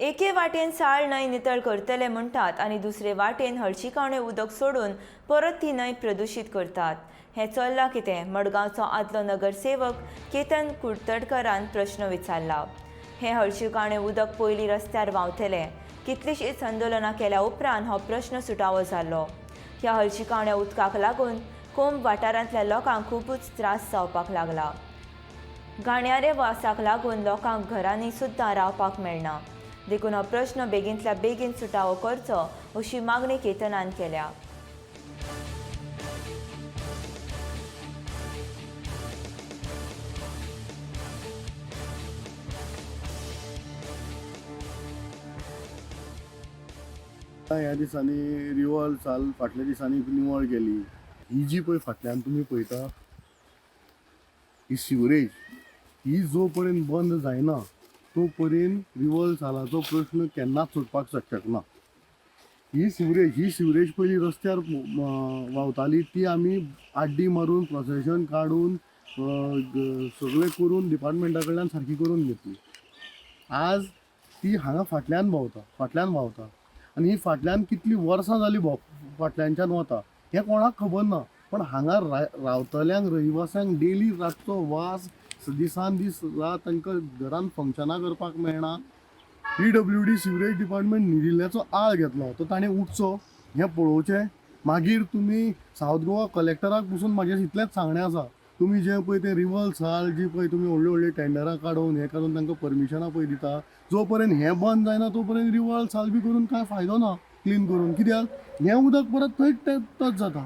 एके वाटेन साळ न्हंय नितळ करतले म्हणटात आनी दुसरे वाटेन हळशिकावणें उदक सोडून परत ती न्हंय प्रदुशीत करतात. हें चल्लां कितें? मडगांवचो आदलो नगरसेवक केतन कुडतडकरान प्रश्न विचारला. हें हळशिकावणें उदक पयलीं रस्त्यार व्हांवतलें. कितलींशींच आंदोलनां केल्या उपरांत हो प्रश्न सुटावो जालो. ह्या हळशिकावण्या उदकाक लागून कोंब वाठारांतल्या लोकांक खुबूच त्रास जावपाक लागला. घाणयारे वासाक लागून लोकांक घरांनी सुद्दां रावपाक मेळना. देखून हो प्रश्न बेगींतल्या बेगीन सुटावो करचो अशी मागणी केतनान केल्या. ह्या दिसांनी रिवॉल्व साल फाटल्या दिसांनी निवळ केली. ही जी पळय फाटल्यान तुमी पळयता ही सिवरेज, ही जो पर्यंत बंद जायना तो पर्यंत रिवॉल्व सालाचो प्रश्न केन्नाच सुटपाक शकना. ही सिवरेज पयलीं रस्त्यार व्हांवताली, ती आमी आड्डी मारून प्रोसेशन काडून सगळें करून डिपार्टमेंटा कडल्यान सारकी करून घेतली. आज ती हांगा फाटल्यान व्हांवता आनी ही फाटल्यान कितलीं वर्सां जालीं फाटल्यानच्यान वता हें कोणाक खबर ना. पण हांगा रावतल्यांक, रहिवाशांक डेली रातचो वास, दिसान दीस रात तांकां घरान फंक्शनां करपाक मेळना. PWD sewerage department न्हिदिल्ल्याचो आळ घेतलो तो ताणें उठचो, हें पळोवचें. मागीर तुमी सावथ गोवा कलेक्टराक पसून म्हाजें इतलेंच सांगणें आसा, तुमी जें पळय तें रिवल साल जी पळय तुमी व्हडली व्हडली टेंडरां काडून हें करून तांकां परमिशनां पळय दिता, जो पर्यंत हें बंद जायना तो पर्यंत रिवल साल बी करून कांय फायदो ना क्लीन करून. कित्याक हें उदक परत थंयच टच जाता.